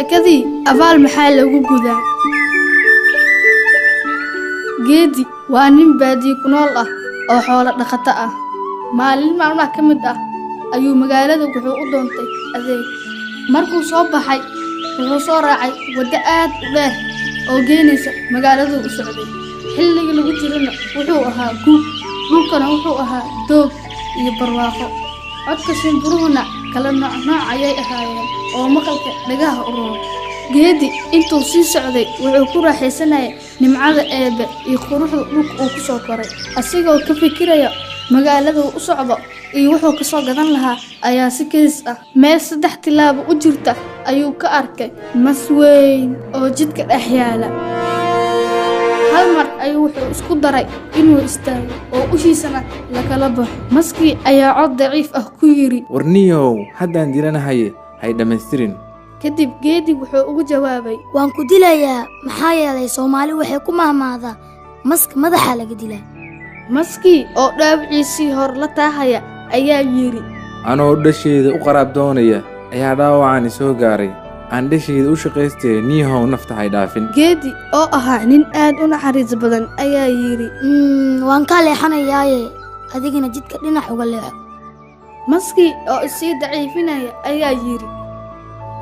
Sheekadii abaal maxaa lagu gudaa? Geedi waa nin baadiye ku nool ah oo xoolo dhaqato ah. Maalin maalmaha ka mid ah ayuu magaalada wuxuu u doontay adeeg. Markuu soo baxay, wuxuu soo raacay waddo aad u dheer oo geynaysa magaaladuu u socday. Xilliga lagu jirana wuxuu ahaa guub, dhulkana wuxuu ahaa doog iyo barwaaqo. Codka shimbiruhuna kala nooc nooc ayay ahaayeen oo maqalka dhagaha u roon. Geedi intuu sii socday wuxuu ku raaxaysanayay nimcada Eebbe iyo quruxda dhulka uu ku soo koray. Asigoo ka fikiraya magaalada uu u socdo iyo wuxuu ka soo gadan lahaa ayaa si kedis ah meel 3 tillaabo u jirta ayuu ka arkay mas weyn oo jidka dhex yaala. Hal mar ayuu wuxuu isku daray inuu istaago oo ushiisana lakala baxo. Maskii ayaa cod daciif ah ku yiri, Warniyow, haddaan dilanahaye, hay dhammaystirin. Kadib Geedi wuxuu ugu jawaabay, Waan ku dilayaa, maxaa yeelay Soomaali waxay ku mahmaadaa maska madaxa laga dilaa. Maskii oo dhaawiciisii hor la taahaya ayaa yiri, Anoo dhasheeda u qaraab doonaya ayaa dhaawacani soo gaaray. Aan dhasheeda u shaqaystay, niihow nafta hay dhaafin. Geedi oo ahaa nin aad u naxariis badan ayaa yiri, Waan kaa leexanayaaye, adigana jidka dhinac uga leexo. Maskii oo isii daciifinaya ayaa yiri,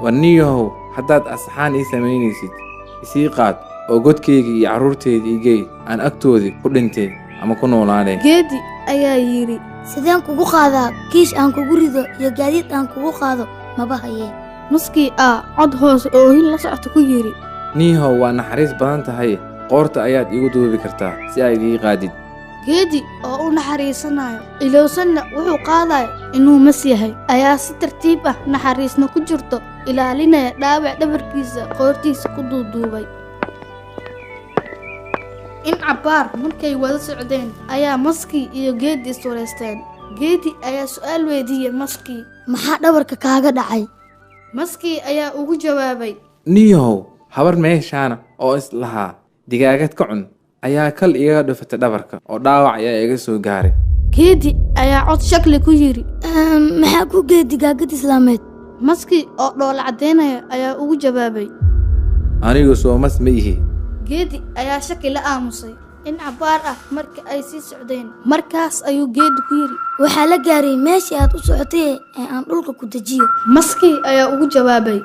Warniyow, haddaad asxaan ii samaynaysid, isii qaad oo godkayga iyo carruurtayda ii geey, aan agtoodii ku dhintay ama ku noolaanay. Geedi ayaa yiri, Sideen kugu qaadaa kiish aan kugu rido iyo gaadiid aan kugu qaado maba hayee. Maskii aa cod hoose oo oohin la socota ku yiri, Niihow, waa naxariis badan tahay, qoorta ayaad iigu duubi kartaa si aad ii qaadid. Geedi oo u naxariisanayo ilowsanna wuxuu qaadaya inuu mas yahay ayaa si tartiib ah naxariisna ku jirto ilaalinaya dhaawac dhabarkiisa qoortiisa ku duuduubay. In cabbaar markay wada socdeen ayaa maskii iyo Geedi iswareysteen. Geedi ayaa su'aal weydiiyey maskii, Maxaa dhabarka kaaga dhacay? Maskii ayaa ugu jawaabay, Niihow, habar meeshaana oo is lahaa digaagad ka cun ayaa kal igaga dhufatay dhabarka oo dhaawac ayaa iga soo gaaray. Geedi ayaa cod shakli ku yiri, Maxaa ku geeyay digaagad islaameed? Maskii oo dhoola caddeynaya ayaa ugu jawaabay, Anigu soo mas ma ihi. Geedi ayaa shaki la aamusay. In cabbaar ah marka ay sii socdeen, markaas ayuu Geedi ku yiri, Waxaa la gaaray meeshii aad u socotay ee aan dhulka ku dejiyo. Maskii ayaa ugu jawaabay,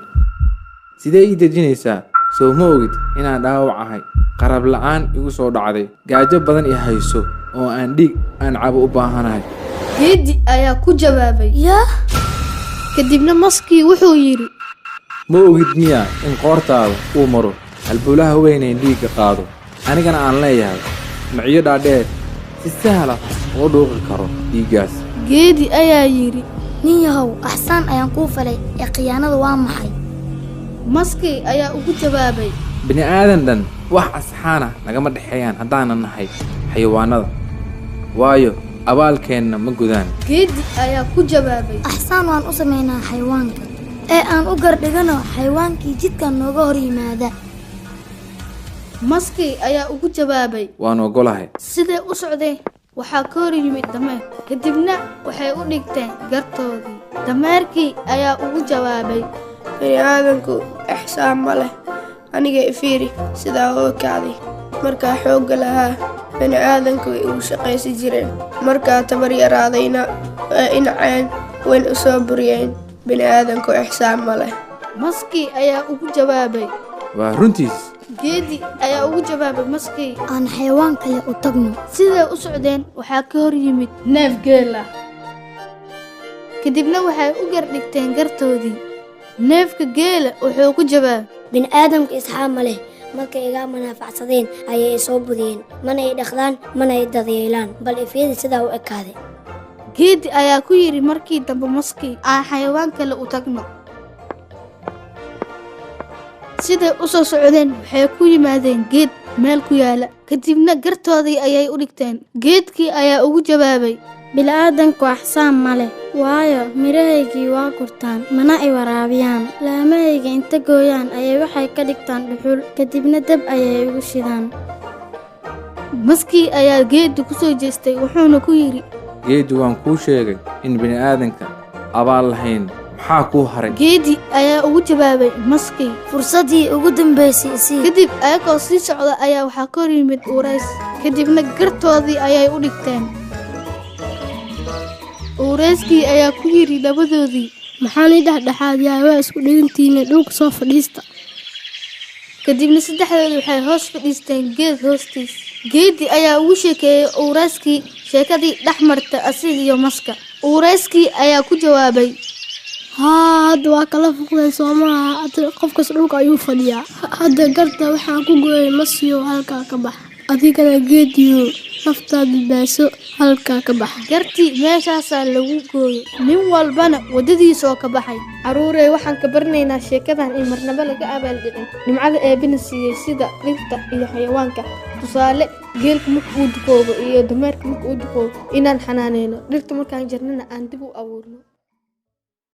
Sidee ii dejinaysaa? Soo ma ogid inaan dhaawac ahay, qarab la'aan igu soo dhacday, gaajo badan i hayso oo aan dhiig aan cabo u baahanahay. Geedi ayaa ku jawaabay, Yaa? Kadibna maskii wuxuu yiri, Ma ogid miyaa in qoortaada uu maro halbowlaha weyn ee dhiigga qaado, anigana aan leeyahay maciyo dhaadheer si sahla uga dhuuqi karo dhiiggaas. Geedi ayaa yiri, Nin yahow, axsaan ayaan kuu falay ee khiyaanada waa maxay? Maskii ayaa ugu jawaabay, Bini aadan dhan wax asxaana nagama dhexeeyaan haddaanan nahay xayawaanada, waayo abaalkeenna ma gudaan. Geedi ayaa ku jawaabay, Axsaan waan u samaynaa xayawaanka ee aan u gardhigano xayawaankii jidka nooga hor yimaada. Maskii ayaa ugu jawaabay, Waan ogolahay. Siday u socdeen waxaa ka hor yimid dameer, kadibna waxay u dhigteen gartoodii. Dameerkii ayaa ugu jawaabay, Bani aadanku ixsaan ma leh. Aniga i fiiri sidaa oo kacday. Markaa xoogga lahaa bani aadanku way igu shaqaysi jireen. Markaa tabar yaraadayna waa i naceen, wayna u soo buriyeen. Bani aadanku ixsaan ma leh. Maskii ayaa ugu jawaabay, Waa runtiis. Geedi ayaa ugu jawaabay maskii, Aan xayawaan kale u tagno. Siday u socdeen waxaa ka hor yimid neef geel ah. Kadibna waxay u gardhigteen gartoodii. Neefka geela wuxuu ku jawaabay, Bini aadamka isxaan ma leh. Markay iga manaafacsadeen ayay i soo budiyeen, mana i dhaqdaan, mana i daryeelaan. Bal ifyada sidaa u ekaaday. Geedi ayaa ku yiri markii dambe maskii, aan xayawaan kale u tagno. Siday u soo socdeen waxay ku yimaadeen geed meel ku yaala, kadibna gartoodii ayay u dhigteen. Geedkii ayaa ugu jawaabay, Bini'aadanku axsaan ma leh, waayo mirahaygii waa gurtaan, mana i waraabiyaan. Laamahayga inta gooyaan ayay waxay ka dhigtaan dhuxul, kadibna dab ayay igu shidaan. Maskii ayaa geeddi ku soo jeestay wuxuuna ku yiri, Geedi, waan kuu sheegay in bini aadanka abaal lahayn. Maxaa kuu haray? Geedi ayaa ugu jawaabay maskii. Fursaddii ugu dambaysay isii. Kadib ayagoo sii socda ayaa waxaa ka hor yimid Uurays. Kadibna gartoodii ayay u dhigteen. Uurayskii ayaa ku yidhi labadoodii, Maxaan ii dhexdhexaadiyaa? Waa isku dhigantihiin, dhulka soo fadhiista. Kadibna saddexdoodii waxay hoos fadhiisteen geed hoostiis. Geedi ayaa ugu sheekeeyey Uurayskii sheekadii dhex martay asiga iyo maska. Uurayskii ayaa ku jawaabay, Haa, hadda waa kala fuqdeen, soo maaha? Hadda qofkas dhulka ayuu fadhiyaa. Hadda garta waxaan ku gooyay masiyo, halkaa ka bax. Adigana Geediyo, naftaad badbaadso, halkaa ka bax. Gartii meeshaasaa lagu gooyey, nin walbana waddadiisoo ka baxay. Carruurey, waxaan ka baranaynaa sheekadan in marnaba laga abaaldhicin nimcada Eebena siiyey, sida dhirta iyo xayawaanka. Tusaale, geelka marka uu duqoobo iyo dameerka marka uu duqoobo inaan xanaaneyno, dhirta markaan jarnana aan dib u abuurno.